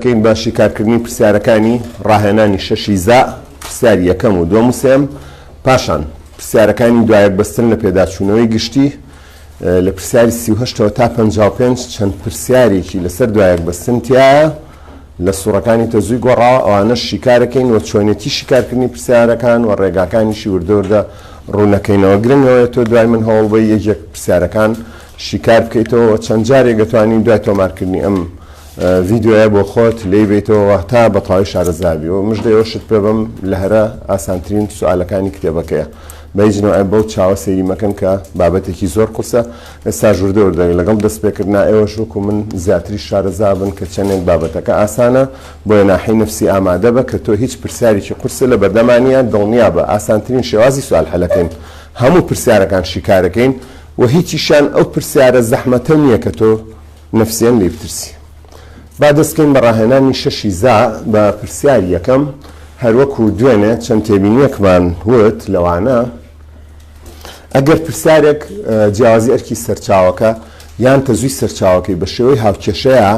دەکەین بە شیکارکردنی پرسیارەکانی ڕاهێنانی شەشی زا، پرسیاری یەکەم و دووەم و سێیەم، پاشان پرسیارەکانی دوایەکبەستن لە پێداچوونەوەی گشتی، لە پرسیاری 38ەوە تا 55 چەند پرسیارێکی لەسەر دوایەکبەستن تیایە لە سوڕەکانی تەزووی گۆڕاوە، ئەوانەش شیکارەکەین و چۆنێتی شیکارکردنی پرسیارەکان و ڕێگاکانیشی وردە وردە ڕوونەکەینەوە. گرنگ ئەوەیە تۆ دوای من هەوڵبەی یەک یەک پرسیارەکان شیکار بکەیتەوە و چەند جارێک ئەتوانی دوای تۆمارکردنی ئەم ڤیدیۆیە بۆ خۆت لێی بێیتەوە تا بە تەواوی شارەزا بی و مژدەی ئەوەشت پێ بەم لە هەرە ئاسانترین سوالەکانی کتێبەکەیە بە هیچ نەوعێ بەو چاوە سەیری مەکەن کە بابەتێکی زۆر قورسە ئێستاش وردە وردە لەگەڵ دەست پێکردنا ئێوەش وەکو من زیاتریش شارەزا بن کە چەندێک بابەتەکە ئاسانە بۆیە ناحەی نەفسی ئامادە بە کە تۆ هیچ پرسیارێکی قورست لە بەردەما نییە دڵنیا بە ئاسانترین شێوازی سوال حەلەکەین هەموو پرسیارەکان شیکارەکەین و هیچیشیان ئەو پرسیارە زەحمەتە نییە کە تۆ نەفسیەن لێی بترسی. با دەست بکەین بە ڕاهێنانی شەشی زا بە پرسیاری یەکەم، هەروەکو دوێنێ چەند تێبینیەکمان وت لەوانە، ئەگەر پرسیارێک جیاوازی ئەرکی سەرچاوەکە یان تەزووی سەرچاوەکەی بە شێوەی هاوکێشەیە،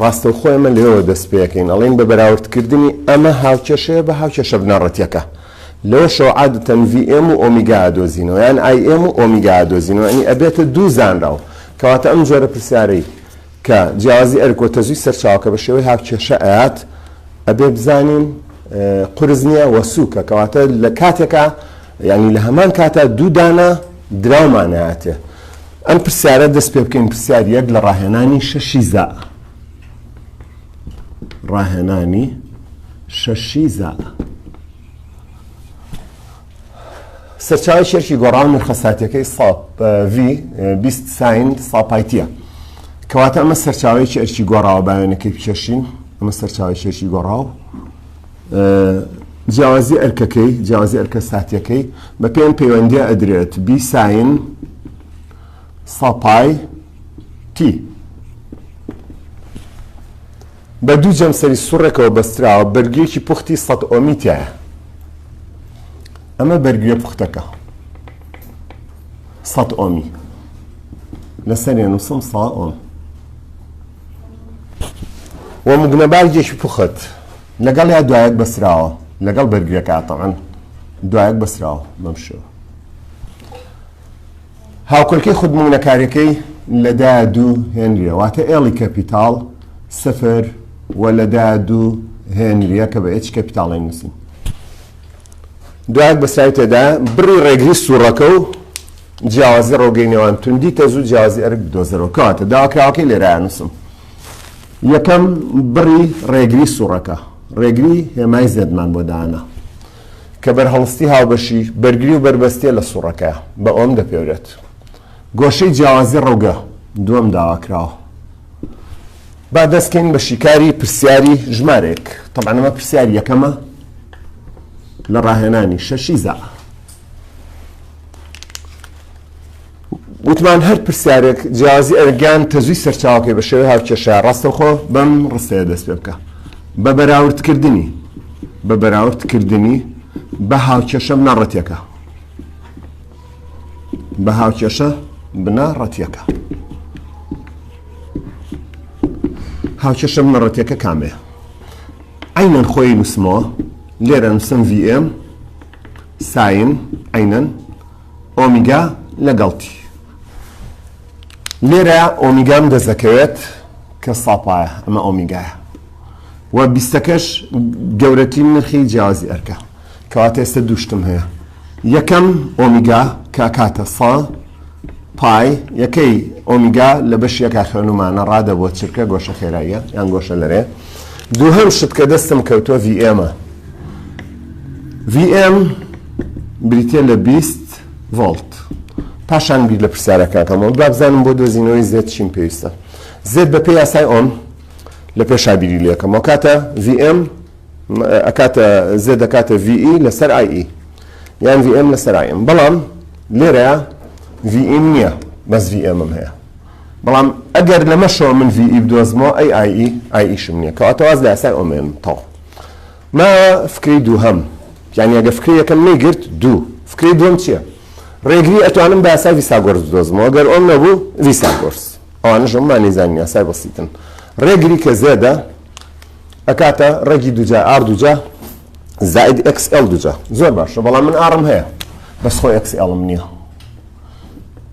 ڕاستەوخۆ ئێمە لەوێوە دەست پێکەین ئەڵێین بە بەراوردکردنی ئەمە هاوکێشەیە بە هاوکێشە بنەڕەتیەکە. لەوەشەوە عادەتەن ڤی ئێم و ئۆمیگا ئەدۆزینەوە یان ئای ئێم و ئۆمیگا ئەدۆزینەوە یانی ئەبێتە دوو زانراو کەواتە ئەم جۆرە پرسیارەی کە جیاوازی ئەرک و تەزووی سەرچاوەکە بە شێوەی هاوکێشە ئەیات ئەبێ بزانین قورس نییە وە سووکە کەواتە لە کاتێکا یانی لە هەمان کاتا دوو دانە دراومان ئەیاتێ ئەم پرسیارە دەست پێ بکەین پرسیار یەک لە ڕاهێنانی شەشی زا ڕاهێنانی شەشی زا. سەرچاوەی شێرکی گۆڕاو نرخە ساتیەکەی سا V 20 ساین سا پای تیە. کەواتە ئەمە سەرچاوەیەکی ئەرکی گۆڕاوە با وێنەکەی بکێشین. ئەمە سەرچاوەی شێرکی گۆڕاو. جیاوازی ئەرکەکەی، جیاوازی ئەرکە ساتیەکەی بە پێم پەیوەندیە ئەدرێت بی ساین سا پای تی. بە دوو جەمسەری سوڕێکەوە بەستراوە، بەرگرییەکی پوختی سەد ئۆمی تیایە. ئەمە بەرگرییە پوختەکە سەد ئۆمی لەسەر نووسم سا ئۆم و مگنەبارگێکی پوخت لەگەڵ یا دوایەک بەسراوە لەگەڵ بەرگریەکە تەعەن دوایەک بەسراوە بەم شێوە هاوکۆلکەی خودمونەکاریەکەی لە دایە دوو هێنریە واتە L ی capital سفر و لە دایە دوو هێنریە کە بە H capital ئەینوسین. دوایەک بەسراوی تێدایە بڕی ڕێگری سوڕەکە و جیاوازی ڕەوگەی نێوان توندی تەزوو جیاوازی ئەرک بدۆزەرەوە. کەواتە داواکراوەکەی لێرەیا نووسم. یەکەم بڕی ڕێگری سوڕەکە ڕێگری هێمای زێدمان بۆ دانا. کە بەرهەڵستی هاوبەشی بەرگری و بەربەستیە لە سوڕەکەیا بە ئۆم دەپێورێت. گۆشەی جیاوازی ڕەوگە دووەم داواکراوە. با دەست کەین بە شیکاری پرسیاری ژمارەیەک. تەبعەن ئەمە پرسیاری یەکەمە لە ڕاهێنانی شەشی زا. وتمان هەر پرسیارێک جیاوازی ئەرگیان تەزووی سەرچاوەکەی بە شێوەی هاوکێشە ڕاستەوخۆ بەم ڕستەیە دەست پێ بکە بە بەراوردکردنی بە بەراوردکردنی بە هاوکێشە بنەڕەتیەکە بە هاوکێشە بنەڕەتیەکە هاوکێشە بنەڕەتیەکە کامەیە عینەن خۆی نووسمەوە لێرە نووسم VM ساین عینەن ئۆمیگا لەگەڵ تی. لێرە ئۆمیگام دەست دەکەوێت کە ساپایە، ئەمە ئۆمیگایە و بیستەکەش گەورەترین نرخی جیاوازی ئەرکە. کەواتە ئێستا دوو شتم هەیە. یەکەم ئۆمیگا کە ئەکاتە سا پای یەکەی ئۆمیگا لە بەشی یەکا خوێنومانە ڕادە بۆ چرکە گۆشە خێراییە یان گۆشە لەرێ. دووهەم شت کە دەستم کەوتووە ڤی ئێمە. VM بریتیە لە 20 ڤۆڵت. پاشان بیر لە پرسیارەکە ئەکەمەوە با بزانم بۆ دۆزینەوەی Z چیم پێویستە. Z بە پێی یاسای ئۆم لە پێشا بیری لێکەمەوە کاتە VM ئەکاتە Z دەکاتە VE لەسەر IE یان VM لەسەر IM بەڵام لێرە VM نییە بەس VMم هەیە بەڵام ئەگەر لەمەشەوە من VE بدۆزمەوە ئەی IE IEشم نییە کەواتە واز لە یاسای ئۆم ئێنم تەواو. مایە فکرەی دووهەم یانی ئەگەر فکرەی یەکەم نەیگرت دوو فکرەی دووەم چییە؟ ڕێگری ئەتوانم بە یاسای ڤیساگۆرس بدۆزمەوە گەر ئۆم نەبوو ڤیساگۆرس ئەوانەش هەموومان نەیزانین یاسای بەسیتن ڕێگری کە زێدە. ئەکاتە ڕێگی دووجا R دووجا زائد XL دووجا. زۆر باشە بەڵام من R م هەیە بەس خۆ XL م نییە.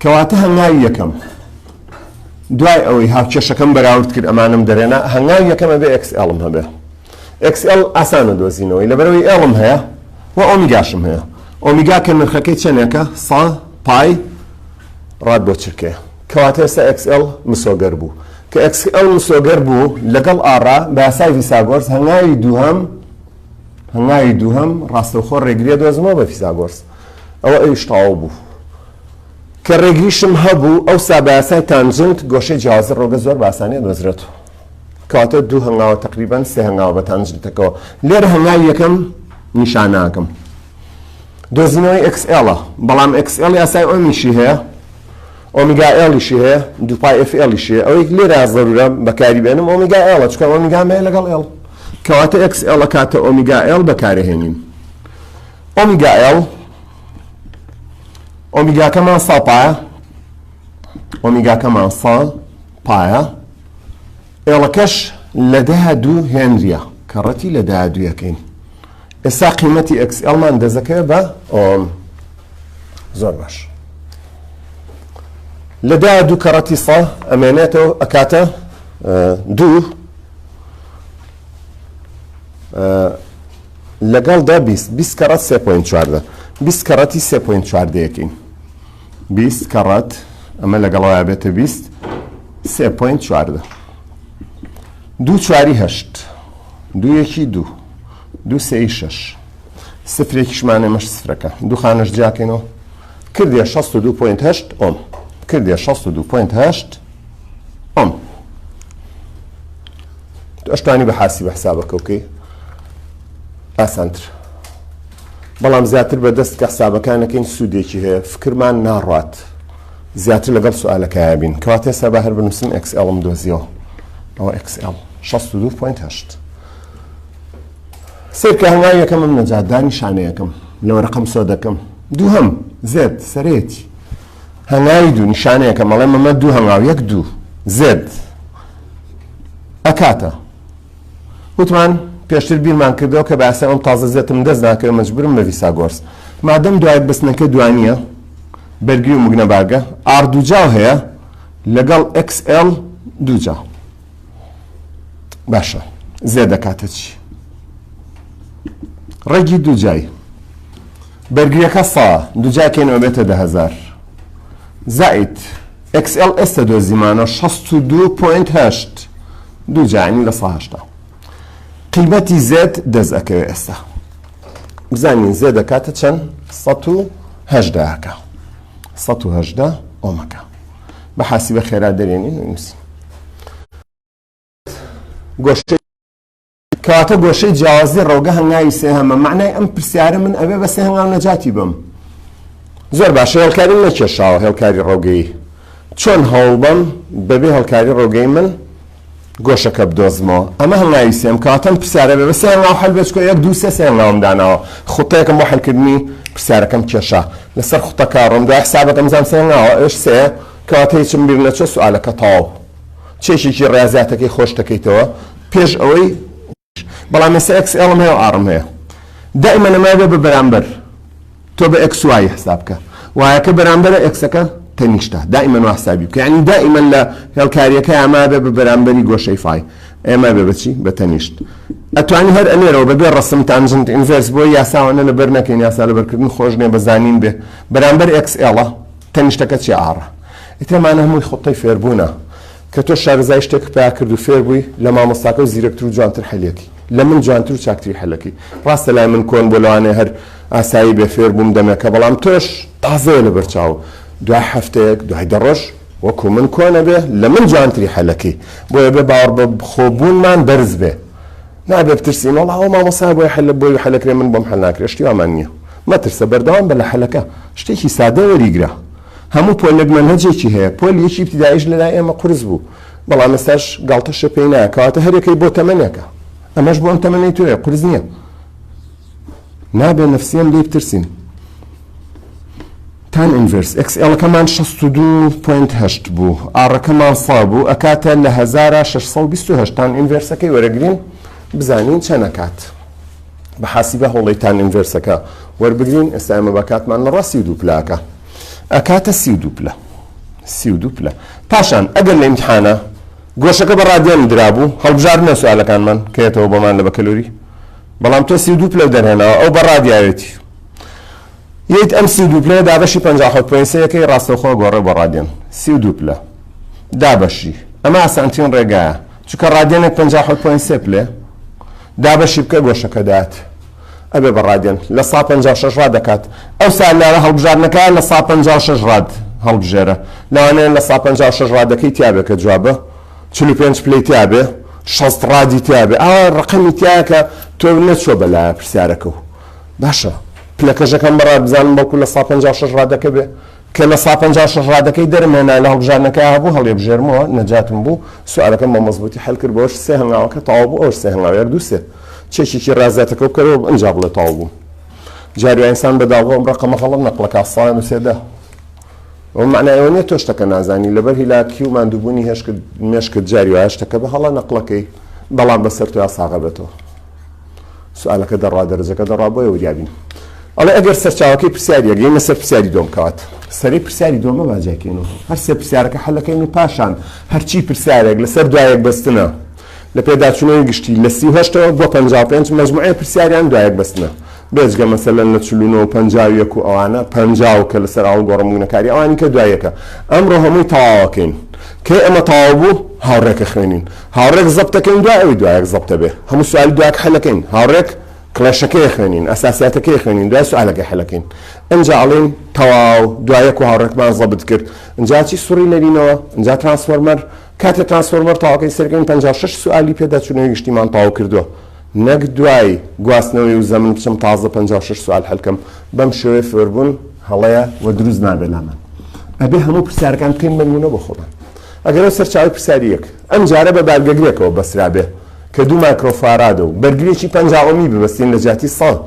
کەواتە هەنگاوی یەکەم دوای ئەوەی هاوکێشەکەم بەراورد کرد ئەمانم دەرێنا هەنگاوی یەکەم ئەبێ XL م هەبێ. XL ئاسانە دۆزینەوەی لەبەرەوەی L م هەیە و ئۆمیگاشم هەیە. ئۆمیگا کە نرخەکەی چەندێکە؟ سا pi rad بۆ چرکەیە. کەواتە ئێستا XL مسۆگەر بوو. کە XL مسۆگەر بوو لەگەڵ R ا بە یاسای ڤیساگۆرس هەنگاوی دووهەم هەنگاوی دووهەم ڕاستەوخۆ ڕێگریە دۆزمەوە بە فیساگۆرس. ئەوە ئەویش تەواو بوو. کە ڕێگریشم هەبوو ئەوسا بە یاسای تانجنت گۆشەی جیاوازی ڕۆگە زۆر بە ئاسانی ئەدۆزرێتەوە. کەواتە دوو هەنگاوە تەقریبەن سێ هەنگاوە بە تانجنتەکەوە. لێرە هەنگاوی یەکەم نیشاناکەم. دۆزینەوەی XL ە، بەڵام XL یاسای ئۆمیشی هەیە، ئۆمیگا L یشی هەیە، دوو pi F L یشی هەیە. ئەوەی لێرە زەرورە بەکاری بێنم ئۆمیگا L ە، چونکە ئۆمیگام هەیە لەگەڵ L. کەواتە XL ئەکاتە ئۆمیگا L بەکارەهێنین. ئۆمیگا L ئۆمیگاکەمان سا پایە، ئۆمیگاکەمان سا پایە، L ەکەش لە دە دوو هێنریە کە ڕەتی لە دە دوویەکەین. ئێستا قیمەتی XL مان دەزەکەوێت بە ئۆم. زۆر باش. لە دا دوو کەڕەتی سا ئەمێنێتەوە ئەکاتە دوو لەگەڵ دە 20 20 کەڕەت 3.14 20 کەڕەتی 3.14 یەکەین 20 کەڕەت ئەمە لەگەڵەوە بێتە 20 3.14 دوو چواری هەشت دوو یەکی دوو دوو سێی شەش سفرێکیشمان ئێمەش سفرەکە دوو خانەش جیاکەینەوە کردیە 62.8 ئۆم کردیە 62.8 ئۆم. تۆ ئەشتوانی بە حاسی بە حسابەکە بکەی ئاسانتر، بەڵام زیاتر بە دەست کە حسابەکانەکەین سوودێکی هەیە، فکرمان ناڕات زیاتر لەگەڵ سوالەکەیا بین. کەواتە ئێستا با هەر بنووسم XL م دۆزیەوە، ئەوە XL 62.8. سەیرکە هەنگاوی یەکەمم نەجات دا نیشانەیەکم لە وەرەقەم سۆ دەکەم. دووهەم Z سەرێتی هەنگاوی دوو نیشانەیەکەم ئەڵێم ئەمە دوو هەنگاو یەک دوو Z ئەکاتە. وتمان پێشتر بیرمان کردەوە کە باسە ئەم تازە Z م دەست ناکەوێت مەجبورم بە ڤیساگۆرس. مادەم دوای بەستنەکە دوانیە بەرگری و مگنەباگە R دووجاو هەیە لەگەڵ XL دووجا. باشە Z دەکاتە چی؟ ڕێگی دووجای بەرگریەکە سا دووجاکەینەوە بێتە 10,000 زائد XL ئێستا دۆزیمانە 62.8 دووجانی لە 80. قیمەتی Z دەست ئەکەوێ ئێستا بزانین Z دەکاتە چەند؟ 118ەکە 118 ئۆمەکە بە حاسیبە خێرا دەرێنین و نووسین. گۆشەی کەواتە گۆشەی جیاوازی ڕەوگە هەنگاوی سێهەمە. معنای ئەم پرسیارە من ئەبێ بە سێ هەنگاو نەجاتی بم. زۆر باشە هێڵکاریم نەکێشاوە هێڵکاری ڕەوگەیی چۆن هەوڵ بەم بەبێ هێڵکاری ڕەوگەی من گۆشەکە بدۆزمەوە؟ ئەمە هەنگاوی سێم. کەواتە ئەم پرسیارە بێ بە سێ هەنگاو حەل بێ، چونکە یەک دوو سێ سێ هەنگاوم داناوە. خوتەیەکم بۆ حەلکردنی پرسیارەکەم کێشا لەسەر خوتەکە ڕۆم دوای حسابەکەم زام سێ هەنگاوە ئەوێش سێ، کەواتە هیچم بیر نەچۆ سوالەکە تەواو چێشێکی ڕیازیاتەکەی خۆش دەکەیتەوە پێش ئەوەی. بەڵام ئێستا XL م هەیە و R م هەیە دائیمەن ئەمە بێ بە بەرامبەر تۆ بە X Y حساب بکە Y ەکە بەرامبەرە X ەکە تەنیشتە دائیمەن وا حسابی بکە یعنی دائیمەن لە هێڵکاریەکە ئەمە بێ بە بەرامبەری گۆشەی phi ئێمە بێ بەچی بە تەنیشت ئەتوانی هەر ئەلێرەوە بەبێ ڕسم tangent inverse بۆ یاساوانە لەبەر نەکەین یاسا لەبەرکردن خۆش نیە بە زانین بێ بەرامبەر XL ە تەنیشتەکە چیە R ە ئیتر ئەمانە هەمووی خوتەی فێربوونە کە تۆ شارەزای شتێکت پیا کرد و فێر بووی لە مامۆستاکە و زیرەکتر و جوانتر حەلیەکی لە من جوانتر و چاکتری حەلەکەی ڕاستە لای من کۆن بۆ لەوانەیە هەر ئاسایی بێ فێر بووم دەمێکە بەڵام تۆش تازەیە لەبەر چاو دوای هەفتەیەک دوای دە ڕۆژ وەکو من کۆنە بێ لە من جوانتری حەلەکەی بۆیە بێ باوەڕ بە خۆبوونمان بەرز بێ نابێ بترسین وەڵا ئەو مامۆستایە بۆی حەل بۆی حەلەکرێ من بۆم حەل ناکرێ شتی وامان نییە مەترسە بەردەوام بە لە حەلەکە شتێکی سادە وەریگرە هەموو پۆلێک مەنهەجێکی هەیە، پۆلی یەکی ئیبتیدائیش لەلای ئێمە قورس بوو، بەڵام ئێستاش گاڵتەشە پێی نایە، کەواتە هەریەکەی بۆ تەمەنێکە، ئەمەش بۆ ئەم تەمەنەی تۆیە، قورس نییە، نابێ نەفسیەن لێی بترسین. tan inverse XL ەکەمان 62.8 بوو، R ەکەمان سا بوو، ئەکاتە لە 1628 tan inverse ەکەی وەرەگرین. بزانین چەند ئەکات. بە حاسیبە هەوڵەی tan inverse ەکە وەربگرین. ئێستا ئێمە بە کاتمان لەڕا 32 پلە ئەکا. ئەکاتە 32 پلە. 32 پلە. پاشان ئەگەر لە ئیمتحانە گۆشەکە بە ڕادیان درابوو، هەڵبژاردنە سوالەکانمان کە یەتەوە بۆمان لە بەکەلۆری. بەڵام تۆ 32 پلە دەرهێناوە، ئەو بە ڕادیاوێتی. یەیت ئەم 32 پلەیە دابەشی 57 point سێ یەکەی ڕاستەوخۆ گۆڕێ بۆ ڕادیان. 32 پلە دابەشی. ئەمە ئاسانترین ڕێگایە. چونکە ڕادیانێک 57 point سێ پلێ دابەشی بکە گۆشەکە دات. ئەبێ بە ڕادیان لە سا 56 ڕاد دەکات. ئەو سا لە هەڵبژاردنەکە لە سا 56 ڕاد هەڵبژێرە. لەوانەیە لە سا 56 ڕادەکەی تیابێ کە جوابە 45 پلەی تیابێ 60 ڕادی تیابێ. ئاوا ڕقەمی تیایە کە تۆ نەچووە بەلایە پرسیارەکە و. باشە پلەکەژەکەم بەڕاد بزانم بەڵکو لە سا 56 ڕادەکە بێ. کە لە سا 56 ڕادەکەی دەرم هێنا لە هەڵبژاردنەکە هەبوو هەڵیبژێرمەوە نەجاتم بوو. سوالەکەم بە مەزبووتی حەل کرد بەوەش سێ هەنگاوەکە تەواو بوو. ئەوش سێ هەنگاو یەک دوو سێ چێکێکی ڕازاتەکە بکەرەوە ئینجا بڵێ تەواو بوو. جاری ئینسان بەداڵغە ئەم ڕقەمە غەڵەت نەقڵەکە ساڵ و سێدە. ئەو معنای ئەوە نییە تۆ شتەکە نازانی لەبەر هیلاکی و ماندووبوونی هێشکت مێشکت جاری وایە شتەکە بە هەڵە نەقڵەکەی بەڵام بەسەر تۆیا ساغە بێتەوە. سوالەکە دەڕا دەرەجەکە دەڕا بۆیە وریابین. ئەڵێ ئەگەر سەرچاوەکەی پرسیاریەک یەینە سەر پرسیاری دۆم کەوات سەری پرسیاری دۆمە باجاکەین و هەر سێ پرسیارەکە حەلەکەین و پاشان هەرچی پرسیارێک لەسەر دوایەک بەستنە لە پێداچوونەوەی گشتی لە 38ەوە بۆ 55 مەجموعەیە پرسیاریان دوایەک بەستنە بێجگە مەسەلەن لە 49 و 51 و ئەوانە 50 کە لەسەر ئاڵوگۆڕم بوونەکاری ئەوانی کە دوایەکە ئەمڕۆ هەمووی تەواوەکەین. کەی ئەمە تەواو بوو هاوڕێکە خوێنین هاوڕێک زەبتەکەین دوای ئەوی دوایەک زەبتە بێ هەموو سوالی دوایەک حەلەکەین هاوڕێک کڵێشەکەی خوێنین ئەساسیاتەکەی خوێنین دوای سوالەکەی حەلەکەین ئینجا ئەڵێین تەواو دوایەک و هاوڕێکمان زەبت کرد ئینجا چی سوڕی لەرینەوە ئینجا transformer کاتێ transformer تەواوکەی سەرکەین 56 سوالی پێداچوونەوەی گشتیمان تەواو کردووە نەک دوای گواستنەوەی و زەمن بچم تازە 56 سوال حەلکەم بەم شێوەیە فێربوون هەڵەیە و دروست نابێ لامان. ئەبێ هەموو پرسیارەکان بکەین بە نمونە بۆ خۆمان. ئەگەر ئەو سەرچاوەی پرسیاری یەک ئەم جارە بە بارگەگرێکەوە بەسترابێ کە دوو مایکرۆفارادە و بەرگرێکی 50 ئۆمی ببەستین لە جیاتی سەد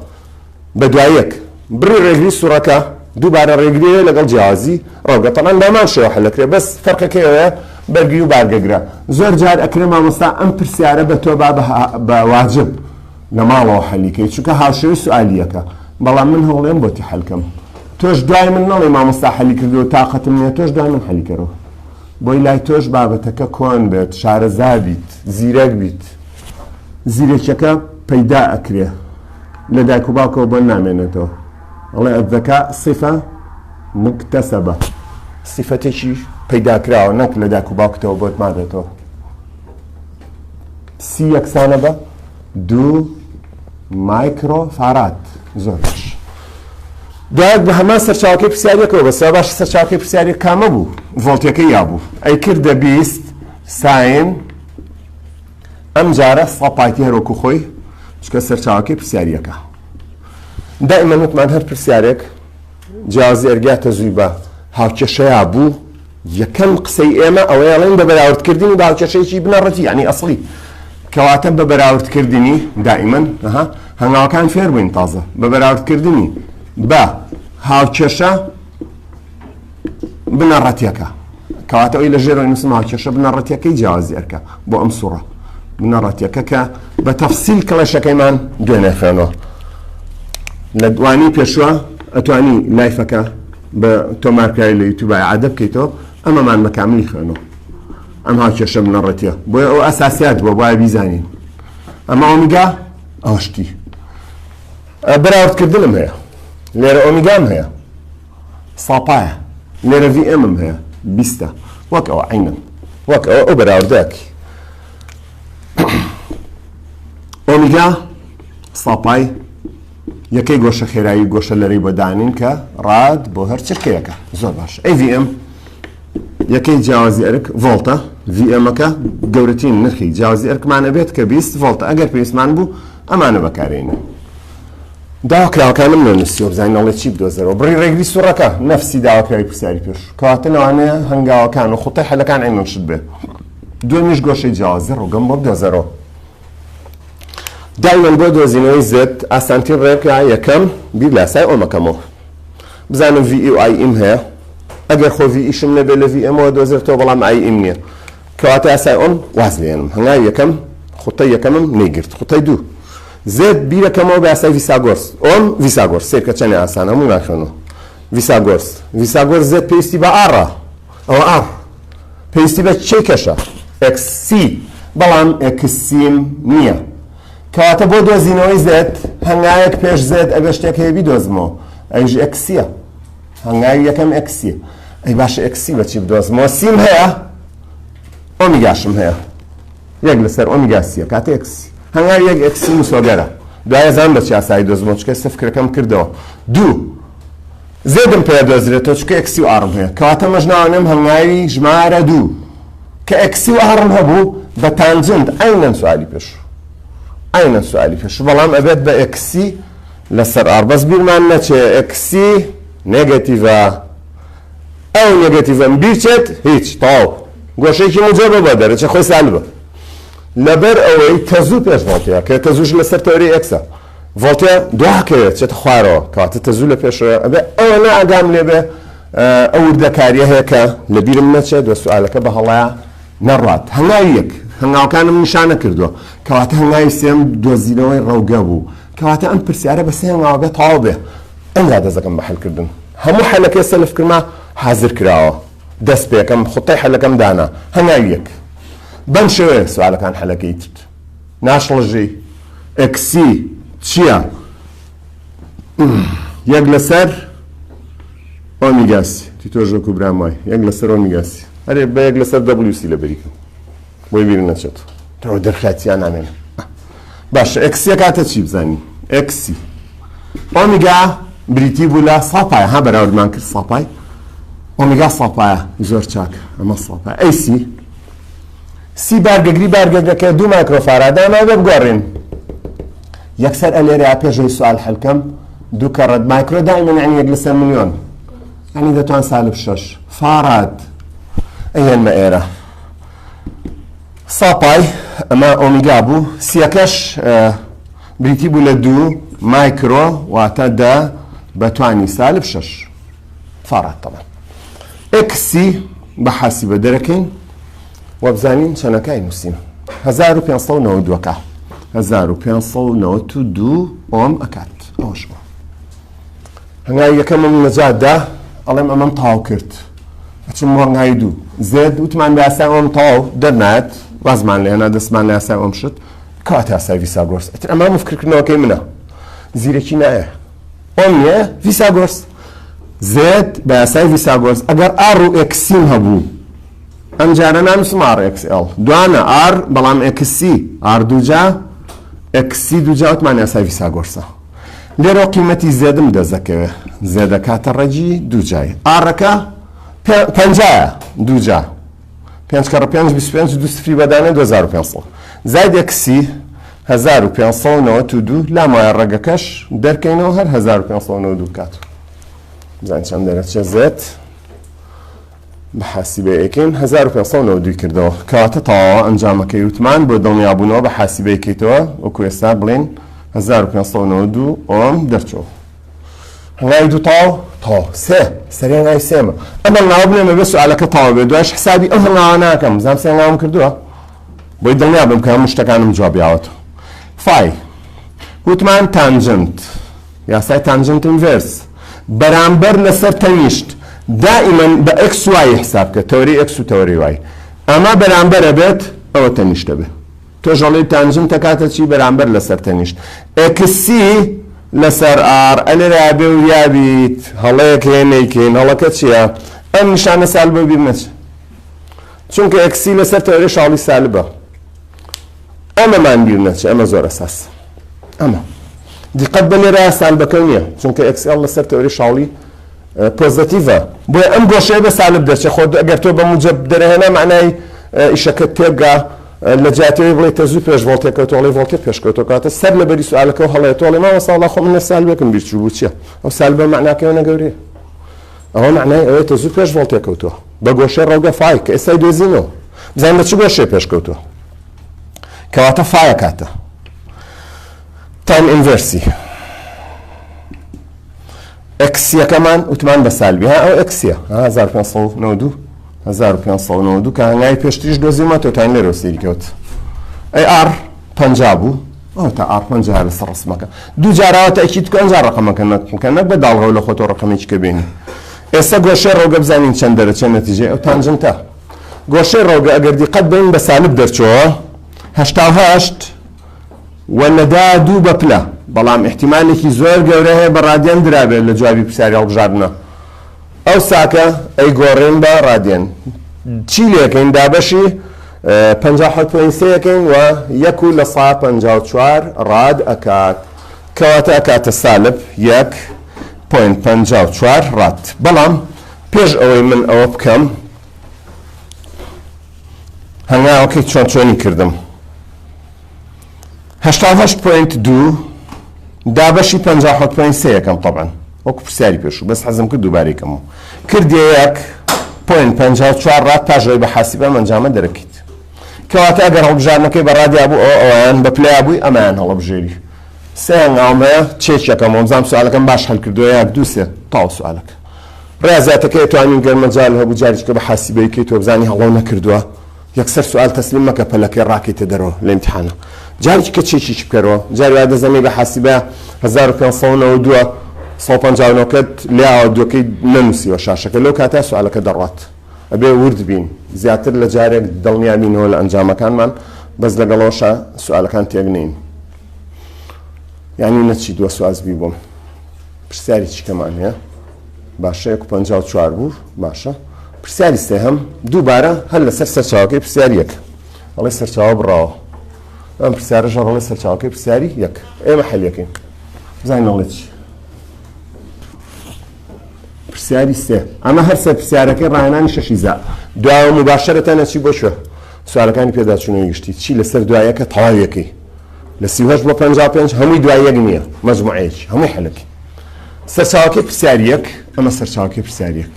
بە دوای یەک بڕی ڕێگری سوڕەکە دووبارە ڕێگریەوە لەگەڵ جیاوازی ڕەوگە تەبعەن بە هەمان شێوە حل دەکرێت بەس فەرقەکەی ئەوەیە بەرگری و بارگەگرە. زۆر جار ئەکرێ مامۆستا ئەم پرسیارە بە تۆ با بە واجب لە ماڵەوە حەلی کەی چونکە هاوشێوەی سوالی یەکە بەڵام من هەوڵێم بۆتی حەل کەم تۆش دوای من نەڵێی مامۆستا حەلی کردووە تاقەتم نییە تۆش دوای من حەلی کەرەوە بۆی لای تۆش بابەتەکە کۆن بێت شارەزا بیت زیرەک بیت زیرەکیەکە پەیدا ئەکرێ لە دایک و باوکەوە بۆ نامێنێتەوە ئەڵێ الذکاء صفە مکتسبە سیفەتێکی پەیداکراوە نەک لە دایک و باوکتەوە بۆت مابێتەوە C یەکسانە بە دوو microfarad زۆر باش دوایەک بە هەمان سەرچاوەکەی پرسیارێکەوە بەسەوە باش سەرچاوەکەی پرسیارێک کامە بوو ڤۆڵتەکەی یابوو ئەی کردە 20 sine ئەم جارە ساپایتی هەروەکو خۆی چکە سەرچاوەکەی پرسیاریەکە دائما وتمان هەر پرسیارێک جیاوازی ئەرگیا تەزووی بە هاوکێشەیا بوو یەکەم قسەی ئێمە ئەوەیە ئەڵێن بە بەراوردکردنی بە هاوکێشەیەکی بنەڕەتی یعنی ئەسڵی کەواتە بە بەراوردکردنی دائیمەن هەنگاوەکان فێر بووین تازە بە بەراوردکردنی بە هاوکێشە بنەڕەتیەکە کەواتە ئەوی لە ژێرەوەی نووسم هاوکێشە بنەڕەتیەکەی جیاوازی ئەرکە بۆ ئەم سوڕە بنەڕەتیەکە کە بە تەفسیل کڵێشەکەیمان دوێنێ خوێنەوە لە دوانی پێشوە ئەتوانی live ەکە بە تۆمارکراوی لە یوتیوب ئیعادە بکەیتەوە ئەمەمان بە کاملی خوێنەوە ئەم هاوکێشە بنەڕەتیە بۆیە ئەو ئەساسیات بووە وایە بیزانین ئەمە ئۆمیگا ئەوشتی بەراوردکردنم هەیە لێرە ئۆمیگام هەیە ساپایە لێرە VM م هەیە بیستە وەک ئەوە عینم وەک ئەوە ئەو بەراوردەک ئۆمیگا ساپای یەکەی گۆشە خێرایی و گۆشە لەرەی بۆ دانین کە rad بۆ هەر چرکەیەکە. زۆر باش. ئەی VM یەکەی جیاوازی ئەرک ڤۆڵتە VM ەکە گەورەترین نرخی جیاوازی ئەرکمان ئەبێت کە 20 ڤۆڵتە ئەگەر پێویستمان بوو ئەمانە بەکارێنین. داواکراوەکانم نەنووسیوە بزانین ئەڵێ چی بدۆزەرەوە. بڕی ڕێگری سوڕەکە نەفسی داواکراوی پرسیاری پێش کەواتە لەوانەیە هەنگاوەکان و خوتەی حەلەکان عینەن شت بێ. دووەمیش گۆشەی جیاوازی ڕووگەم بۆ بدۆزەرەوە. دایمەن بۆ دۆزینەوەی Z ئاسانترین ڕێگا یەکەم بیر لە یاسای ئۆمەکەمەوە بزانم VE و IE م هەیە ئەگەر خۆ VE شم نەبێت لە VM ەوە دۆزێتەوە بەڵام IE م نییە کەواتە یاسای ئۆم واز لێنم هەنگاوی یەکەم. خوتەی یەکەمم نەیگرت. خوتەی دوو Z بیرەکەمەوە بە یاسای ڤیساگۆرس. ئۆم ڤیساگۆرس سەیرکە چەنێ ئاسانە هەمووی ناخوێنەوە. ڤیساگۆرس ڤیساگۆرس Z پێویستی بە R ە. ئەوە R پێویستی بە چی کەشە؟ XC بەڵام XC م نییە. کەواتە بۆ دۆزینەوەی Z هەنگاوێک پێش Z ئەبێ شتێک هەیە بیدۆزمەوە ئەویش XC یە. هەنگاوی یەکەم XC یە. ئەی باشە XC بە چی بدۆزمەوە؟ C م هەیە ئۆمیگاشم هەیە. یەک لەسەر ئۆمیگا C یە کاتە XC. هەنگاوی یەک XC مسۆگەرە. دوای ئەزانم بە چی یاسایی دۆزمەوە چونکە ئێستا فکرەکەم کردەوە. دوو Z م پێ دۆزرێتەوە چونکە XC و R م هەیە. کەواتە مەش ناوەنێم هەنگاوی ژمارە دوو. کە XC و R م هەبوو بە tangent عەینەن سوالی پێشوو. عەینەن سوالی پێشوو بەڵام ئەبێت بە XC لەسەر R. بەس بیرمان نەچێ XC negative ە. ئەو negative ەم بیر چێت هیچ تەواو گۆشەیەکی موجەبە بۆ دەرەچێ خۆی سالبە. لەبەر ئەوەی تەزوو پێش ڤۆڵتە کە تەزووش لەسەر تەوەرەی X ە ڤۆڵتە دواکەوێت چێتە خوارەوە کەواتە تەزوو لە پێشەوە ئەبێ ئەوە ئاگام لێبێ ئەو وردەکاریە هەیە کە لەبیرم نەچێت وە سوالەکە بە هەڵەیە نەڕات. هەنگاوی یەک هەنگاوەکانم نیشانە کردووە کەواتە هەنگاوی سێم دۆزینەوەی ڕەوگە بوو کەواتە ئەم پرسیارە بە سێ هەنگاوە بێ تەواو بێ ئەنجا دەست دەکەم بە حەلکردن هەموو حەلەکەی سەلف کردما حازر کراوە دەست پێکەم خوتەی حەلەکەم دانا هەنگاوی یەک بەم شێوەیە سوالەکان حەلەکەی تر ناشڵژی XC چییە؟ یەک لەسەر ئۆمیگا C تی تۆش وەکو برام وای یەک لەسەر ئۆمیگا C ئەرێ بە یەک لەسەر WC لەبەری کەم بۆی بیر نەچێت تەوە دەرخاتیان نامێنێ باشە XC ە کاتە چی بزانین XC ئۆمیگا بریتی بوو لە ساپایە ها بەراوردمان کرد ساپای ئۆمیگا ساپایە زۆر چاک ئەمە ساپای ئەی C C بارگەگری بارگەگەکە دوو microfarad ئەمە بە بگۆڕین یەکسەر ئەلێرە پێشەوەی سوال حلکەم دوو کەڕەت مایکرۆ دائما یعنی یەک لەسەر ملیۆن یعنی دەتوان سالب شەش فاراد ئەهێنمە ئێرە ساپای ئەمە ئۆمیگا بوو سیەکەش بریتی بوو لە دوو مایکرۆ واتە دە بە توانی سالب شەش فاراد تەبعەن XC بە حاسیبە دەرەکەین وابزانین چەنەکای نووسین 1592 کە 1592 ئۆم ئەکات ئەوش ئۆم هەنگاوی یەکەمم نەجاتدا ئەڵێم ئەمەم تەواو کرد ئەچم بۆ هەنگاوی دوو Z وتمان بە یاسای ئۆم تەواو دەرنایەت وازمان لێنا دەستمان لە یاسای ئۆم شت کەواتە یاسای ڤیساگۆرس ئیتر ئەمە هەموو فکرکردنەوەکەی منە زیرەکی نایە ئۆم نییە ڤیساگۆرس Z بە یاسای ڤیساگۆرس ئەگەر R و XC م هەبوو ئەم جارە نانووسم R XL دوانە R بەڵام XC R دووجا XC دووجا وتمان یاسای ڤیساگۆرسە لێرەوە قیمەتی Z م دەست دەکەوێ Z دەکاتە ڕەگی دووجای R ەکە پەنجایە دووجا پێنج کەڕە پێنج 25 دوو سفری بەدانێ 2500 زاید XC 1592 لام وایە ڕەگەکەش دەرکەینەوە هەر 1592 بکات بزانین چەند دەرەچێ Z بە حاسیبە یەکەین 1592 کردەوە کەواتە تەواوە ئەنجامەکەی وتمان بۆ دڵنیابوونەوە بە حاسیبە یەکەیتەوە وەکو ئێستا بڵێن 1592 ئۆم دەرچوو هەنگاوی دوو تەواو تەواو سێ سەری هەنگاوی سێمە ئەم هەنگاوە بنێمە بێ سوالەکە تەواو بێ دوایش حسابی ئەو هەنگاوە ناکەم زام سێ هەنگاوم کردووە بۆی دڵنیا بم کە هەموو شتەکانم جواب یاوەتەوە فای وتمان tangent یاسای tangent inverse بەرامبەر لەسەر تەنیشت دائیمەن بە X Y حساب بکە تەوەری X و تەوەری Y ئەمە بەرامبەرە بێت ئەوە تەنیشتە بێت تۆش ئەڵێی tangent ئەکاتە چی بەرامبەر لەسەر تەنیشت XC لەسەر R ئەلێرە بێ وریا بیت هەڵەیەک هەیە نەیکەین هەڵەکە چییە ئەم نیشانە سالبە بیر نەچێت چونکە XC لەسەر تەوەری شاڵی سالبە ئەمەمان بیر نەچێت ئەمە زۆر ئەساس ئەمە دیقەت بە لێرە سالبەکە نییە چونکە XL لەسەر تەوەری شاڵی positive ە بۆیە ئەم گۆشەیە بە سالب دەرچێ خۆ ئەگەر تۆ بە موجەب دەرهێنا معنای ئیشەکە تێگا لە جیاتەوەی بڵێ تەزوو پێش ڤۆڵتێ کەوتۆ ئەڵێ ڤۆڵتێ پێش کەوتۆ کاتە سەر لەبەری سوالەکە و هەڵەیە تۆ ئەڵێ مامۆستا وەڵا خۆ من لە سالبێکم بیر چوو بوو چییە ئەو سالبە معناکەی ئەوەنە گەورەیە ئەوە معنای ئەوەیە تەزوو پێش ڤۆڵتێ کەوتووە بە گۆشەی ڕەوگە فای کە ئێستای دۆزینەوە بزانین بە چ گۆشەیە پێش کەوتووە کەواتە فایە کاتە tan inverse ی XC یەکەمان وتمان بە سالبی ها ئەو XC یە 1592 1592 کە هەنگاوی پێشتریش دۆزیومە تۆ تاین لێرەوە سەیری کەوت ئەی R. 50 بوو ئەوە تا R 50 لەسەر ڕسمەکە دوو جاراوە تەئکید بکە ئەنجا ڕەقەمەکە نەقڵ نەک بە داڵغەو لە خۆتەوە ڕەقەمێکی کە بێنی ئێستا گۆشەی ڕەوگە بزانین چەند دەرەچێ نەتیجەی ئەو تانجنتە گۆشەی ڕەوگە ئەگەر دیقەت بەین بە سالب دەرچۆوە 88 و لەدا دوو بە پلە بەڵام ئیحتیمالێکی زۆر گەورە هەیە بە ڕادیان درابێت لە جوابی پرسیاری هەڵبژاردنە ئەو ساکە ئەیگۆڕین بە ڕادیەن چی لێکەین دابەشی 57 point سێ ئەکەین و یەک و لە سا 54 rad ئەکات کەواتە ئەکاتە سالب یەک point 54 rad بەڵام پێش ئەوەی من ئەوە بکەم هەنگاوەکەی چۆن چۆنی کردم 88 point دوو دابەشی 57 point سێ یەکەم طبعا وەکو پرسیاری پێشوو بەس حەزم کرد دووبارەی کەم و کردیە یەک point 54 rad پاش ئەوەی بە حاسیبە ئەم ئەنجامە دەرەکەیت کەواتە ئەگەر هەڵبژاردنەکەی بە rad یا بوو ئەوە ئەویان بە پلەیا بووی ئەمایان هەڵەبژێری سێ هەنگاوم هەیە چێکیەکەم وەبزانم سوالەکەم باش حل کردووە یەک دوو سێ تاو سوالەکە ڕیازیاتەکەی توانین گەر مەجال هەبوو جارێکە بە حاسیبەی کەی تۆ بزانی هەڵەو نەکردووە یەکسەر سوال تەسلیم مەکە پەلەکەی ڕاکەیتە دەرەوە لە ئیمتیحانە جارێکی کە چێکیکی بکەرەوە جاری وا دەزەمی بە حاسیبە 1592 159 کەت لێیاوە دووەکەی نەنووسیوە شاشەکە لەو کاتە سوالەکە دەڕوات ئەبێ ورد بین زیاتر لە جارێک دڵنیا بینەوە لە ئەنجامەکانمان بەس لەگەڵەوەشا سوالەکان تێک نین یعنی نەچیت وەسواس بی بۆم پرسیاری چیکەمان هەیە باشە یەک و 54 بوو باشە پرسیاری سێهەم دووبارە هەر لەسەر سەرچاوەکەی پرسیاری یەک ئەڵێ سەرچاوە بڕاوە ئەم پرسیارەش هەر ئەڵێ سەرچاوەکەی پرسیاری یەک ئێمە حەلیەکەین بزانین ئەڵێ چی پرسیاری سێ ئەمە هەر سێ پرسیارەکەی ڕاهێنانی شەشی زا دوایەوە مباشرەتەن ئەچی بۆ کوێ سوالەکانی پێداچوونەوەی گشتی چی لەسەر دوایەکە تەواویەکەی لە 38 بۆ 55 هەمووی دوای یەک نییە مەجموعەیەکی هەمووی حەلەکەی سەرچاوەکەی پرسیاری یەک ئەمە سەرچاوەکەی پرسیاری یەک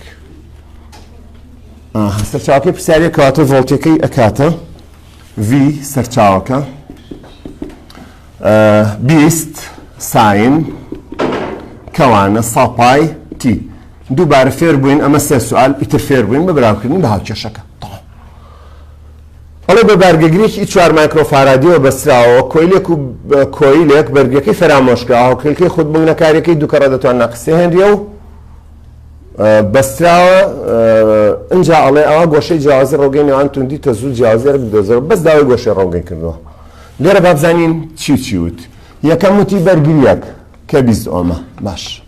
سەرچاوەکەی پرسیاری یەک کەواتە ڤۆڵتەکەی ئەکاتە V سەرچاوەکە 20 sine کەوانە سا pi t دووبارە فێر بووین ئەمە سێ سوال ئیتر فێر بووین بە براوکردن بە هاوکێشەکە ئەڵێ بە بارگەگرێکی چوار microfarad یەوە بەستراوە، کۆیلێک و کۆیلێک بەرگەکەی فەرامۆشکراوە، هاوکێلکەی خودبنگنەکاریەکەی دوو کەڕە دەتوان ناقس سێ هێنریە و بەستراوە، ئینجا ئەڵێ ئەوا گۆشەی جیاوازی ڕەوگەی نێوان توندی تەزوو جیاوازی ئەرک بدۆزەوە، بەس داوای گۆشەی ڕەوگەی کردووە. لێرە با بزانین چی و چی وت. یەکەم وتی بەرگریەک کە 20 ئۆمە، باش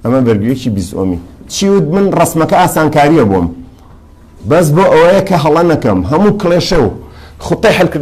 ئەمە بەرگریەکی 20 ئۆمی. چی وت من ڕەسمەکە ئاسانکاریە بۆم، بەس بۆ ئەوەیە کە هەڵە نەکەم هەموو کڵێشە و خوتەی حەل کردن.